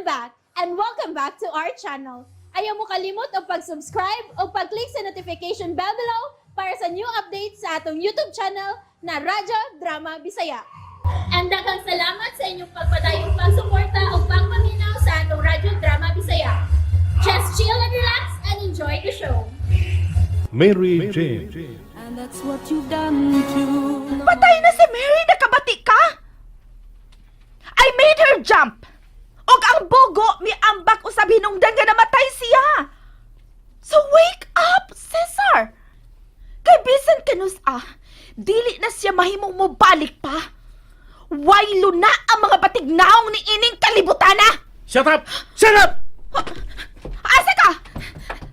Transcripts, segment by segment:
I'm back and welcome back to our channel. Ayaw mo kalimot og pag-subscribe o pag-click sa notification bell below para sa new updates sa atong YouTube channel na Radyo Drama Bisaya. And daghang salamat sa inyong pagpadayong pagsuporta o pagpaminaw sa atong Radyo Drama Bisaya. Just chill and relax and enjoy the show. Mary Jane. And that's what you've done to Patay na si Mary, nakabati ka? I made her jump. Og ang bogo miambak usab hinungdan nga namatay siya. So wake up, Cesar. Kay bisan kanus ah, dili na siya mahimong mobalik pa. Waylo na ang mga batignaong ni ining kalibutana. Shut up! Shut up! Asa ka?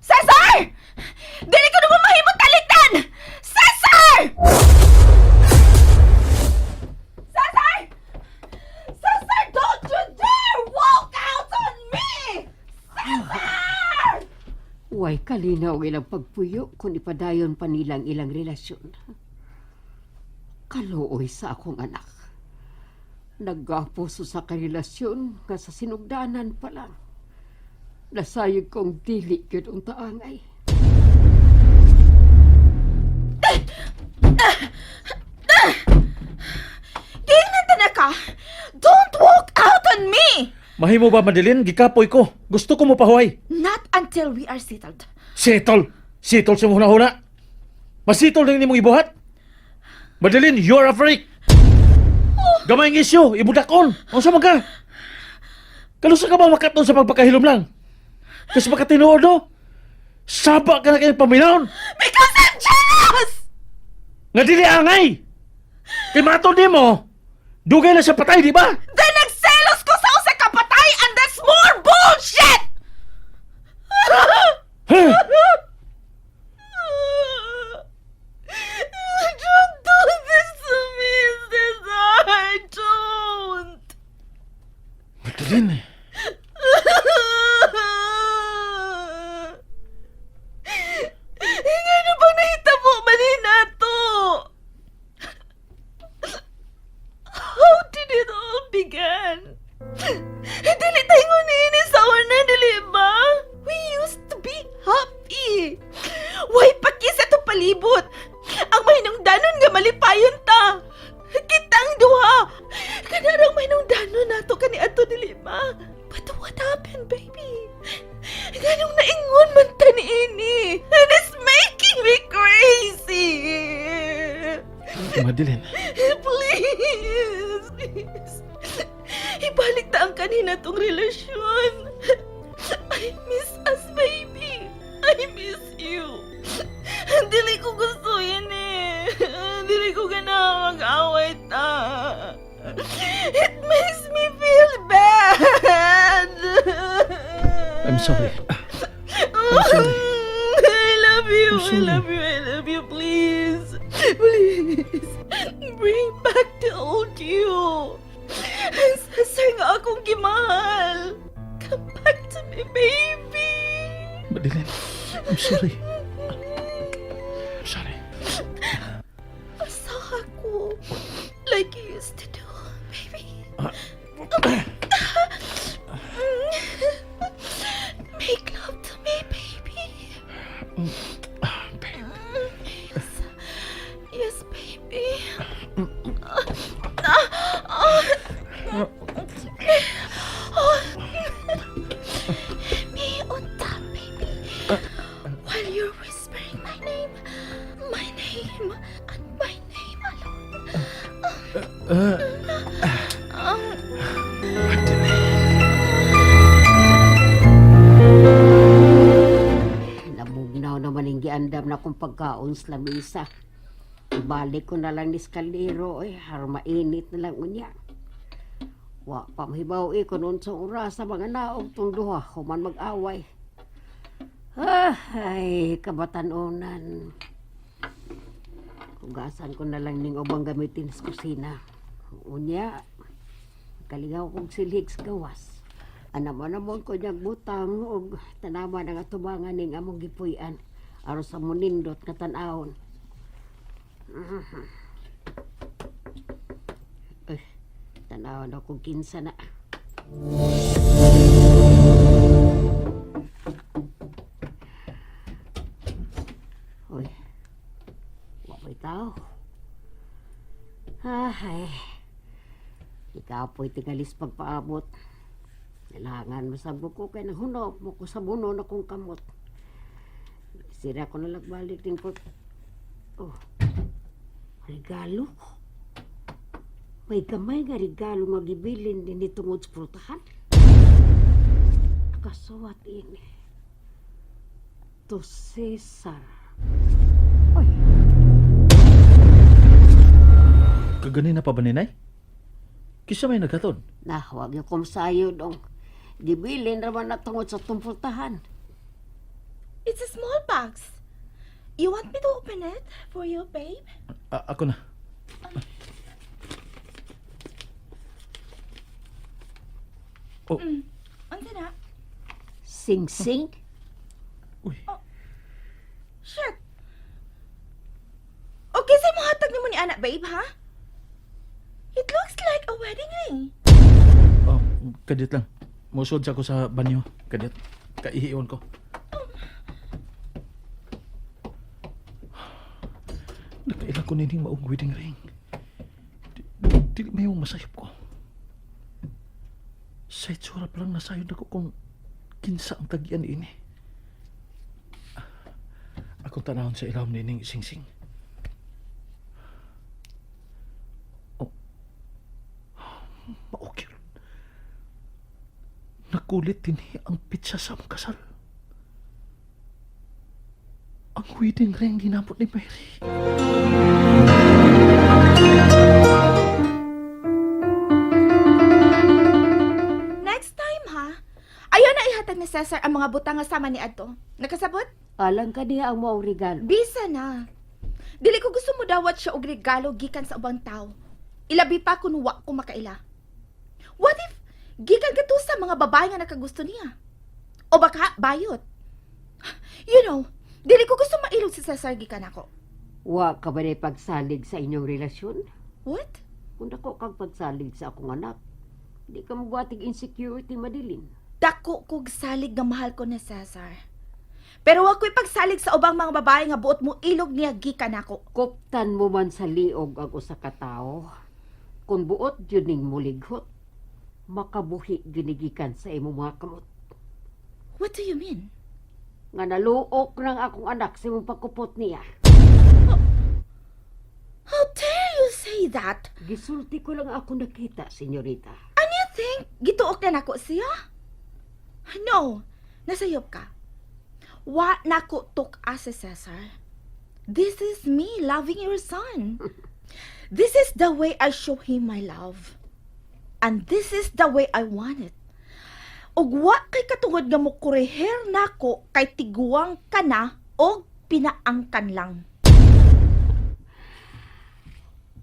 Cesar! Dili ko na mo mahimong talikdan! Cesar! Cesar! Cesar, don't you dare walk out on me! Cesar! Way kalinaw ang ilang pagpuyo kung ipadayon pa nilang ilang relasyon. Kaluoy sa akong anak. Nagapos sa karelasyon nga sa sinugdanan pa lang. Nasayod kong dili gyud ang taangay. Giingnan ta na ka! Don't walk out on me! Mahimo ba, Madeline? Gikapoy ko. Gusto ko mo pahuway. Not until we are settled. Settle! Settle sa mong huna-huna. Masitol na nimong ibuhat. Madeline, you're a freak! Gamay ang isyu, ibudakon. Unsa man ka? Kalusa ka ba makaton sa pagpakahilom lang? Kasi baka tinuod, no? Saba ka na kayong paminawon. Because I'm jealous! Nga dili angay! Kay matod nimo, dugay na siya patay, di ba? Then nagselos ko sa usa ka patay and that's more bullshit! Huh? Don't do this to me, Cesar! Don't! Madeline, Ngano bang nahitabo man nato? How did it all begin? Dili tayo nguni sa una, dili ba? We used to be happy. Way paki sa atong palibot? Ang mahinungdanon nga malipayon ta. Kitang duha. Kanarang mahinungdanon nato kaniadto, dili ba? But what happened, baby? Nganong naingon man ta niini? And it's making me crazy. Madeline. Please, please. Ibalik na ang kanina tong relasyon. I miss us, baby. I miss you. Dili ko gusto yun eh. Dili ko ganahan mag-away ta. It makes me feel bad. I'm sorry. I'm sorry. I love you. I'm I sorry. love you. I love you. Please. Please. Bring back the old you. Ang Cesar nga akong gimahal. Come back to me, baby. Madeline, I'm sorry. I'm sorry. Asa ko. Like you used to do, baby. Make love to me, baby. Babe. Yes. Yes, baby. Oh. Me on top, baby. While you're whispering my name, and my name alone. Madeline. Namugnaw naman ang giandam na kong pagkaon sa lamisa. Ibalik ko na lang ni kaldero eh, aron mainit na lang unya. Wa pa mahibaw eh kung unsa oras sa mga naog tong duha human mag-away. Ah, ay, kabatan-onan. Hugasan ko na lang ning ubang gamitin sa kusina. Unya, kalingaw kong silhig sa gawas. Anam-anamon ko niyang butang og tanaman ang atubangan ning among gipuy-an aron sa munindot nga tan-awon. Eh, tanawon ako kinsa na. Ay, ikapoy tingalis pagpaabot. Kailangan masabog ko kay nahunog mo ko sa buno na kong kamot. Sira ko na lagbalik din po. Oh, regalo. May gamay nga regalo nga gibilin din tungod sa prutahan. Nakasuwat ini. To Cesar. Oy, Kaganina pa ba ni Nay? Kisa may naghatod. nah, wag yung kumsayo dong. Gibilin raman na tungod sa tumpultahan. It's a small box. You want me to open it for you, babe? Ako na. Oh, Unsa na? Sing-sing? uy. Shit. Okay, sa mo hatag nimo ni anak, babe, ha? It looks like a wedding ring. Oh, kadit lang. Musod sa ko sa banyo. Kadit. Kaihiyon ko. Nakailan ko nining maong wedding ring. Dili may yung masayop ko. Sa itsura pa lang nasayod ako kung kinsa ang tagian ini. Akong tanahon sa ilawom nining singsing. Oh. Maukir. Nakulit din ang pitsa sa among kasal. Ang wedding ring ginamot ni Mary. Next time, ha? Ayaw na ihatag ni Cesar ang mga butang nga sama ni Adto. Nakasabot? Alang ka niya ang maong regalo. Bisa na. Dili ko gusto mo dawat siya og regalo gikan sa ubang tao. Ilabi pa kun wa ko makaila. What if gikan ka to sa mga babae nga nakagusto niya? O baka bayot. You know, dili ko gusto mailog si Cesar gikan ako. Wa ka ba na pagsalig sa inyong relasyon? What? Kung dako kang pagsalig sa akong anak, di ka mabuhatig insecurity, Madeline. Dako kog salig nga mahal ko ni Cesar. Pero wa ko'y pagsalig sa ubang mga babae nga buot mo ilog niya gikan ako. Koptan mo man sa liog ang usa ka tawo. Kung buot yun ning mulighot, makabuhi ginigikan sa imong mga kamot. What do you mean? Nga naluok ng akong anak sa imong pagkupot niya. How dare you say that? Gisulti ko lang ako nakita, senyorita. And you think gituok na nako siya? No, nasayop ka. Wa nako tuk si Cesar. This is me loving your son. This is the way I show him my love. And this is the way I want it. Ug wa kay katungod nga mo koreher nako kay tiguang ka na og pinaangkan lang.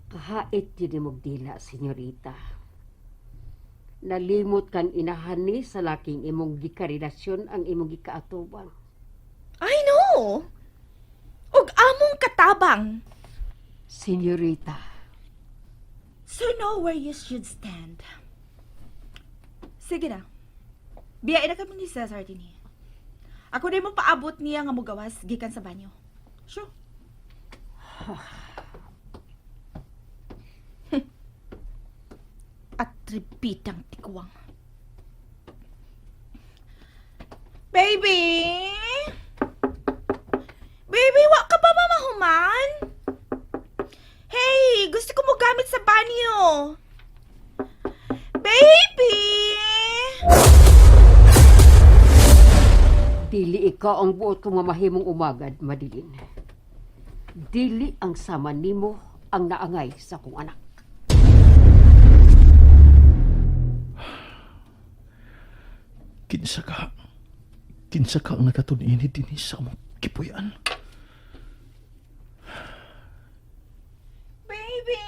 Kahait yun imong dila, senyorita. Nalimot kang inahan ni sa laking imong gikarelasyon ang imong gikaatubang. I know. Ug among katabang. Senyorita, So know where you should stand. Sige na. Biyain na kami ni Cesar dinhi. Ako na mo paabot niya nga mugawas gikan sa banyo. Sure. Atribitang tikwang. Baby! Baby, wa ka pa mamahuman? Hey, gusto ko mo gamit sa banyo. Baby! Dili ikaw ang buot kong mamahimong umagad, Madeline. Dili ang sama nimo ang naangay sa akong anak. Kinsa ka? Kinsa ka ang nakatun-ini dinhi sa among kipuy-an? Baby!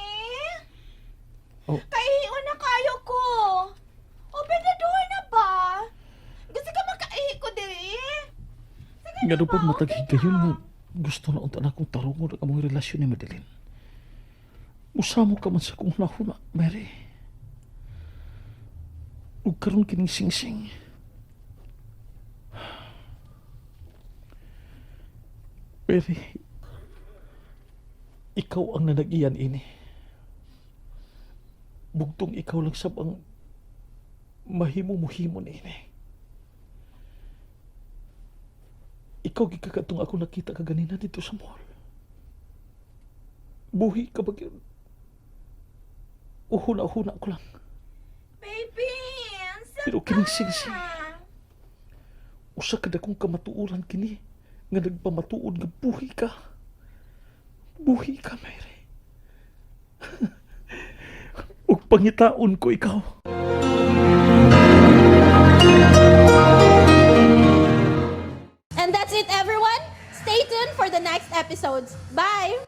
Oh. Kaihion na kayo ko. Open the door na ba? Gusto ka makaihi ko diri? Sige Nga na do ba? pa matag Okay higayon na. nga gusto na unta na akong tarungon ang among relasyon ni Madeline. Usamo ka man sa kong hunahuna, Mary. Ug karon kining singsing. Mary, ikaw ang nanagiyan ini. Bugtong ikaw lang sab ang mahimo-muhimo niini. Ikaw gikakatong ako nakita kaganina dito sa mall. Buhi ka ba gyud? Uhuna-huna ko lang. Baby, ansa Pero kining singsing, usa ka dakong kamatuoran kini nga nagpamatuod nga buhi ka. Buhi ka, Mary. Ug pangitaon ko ikaw. And that's it, everyone. Stay tuned for the next episodes. Bye!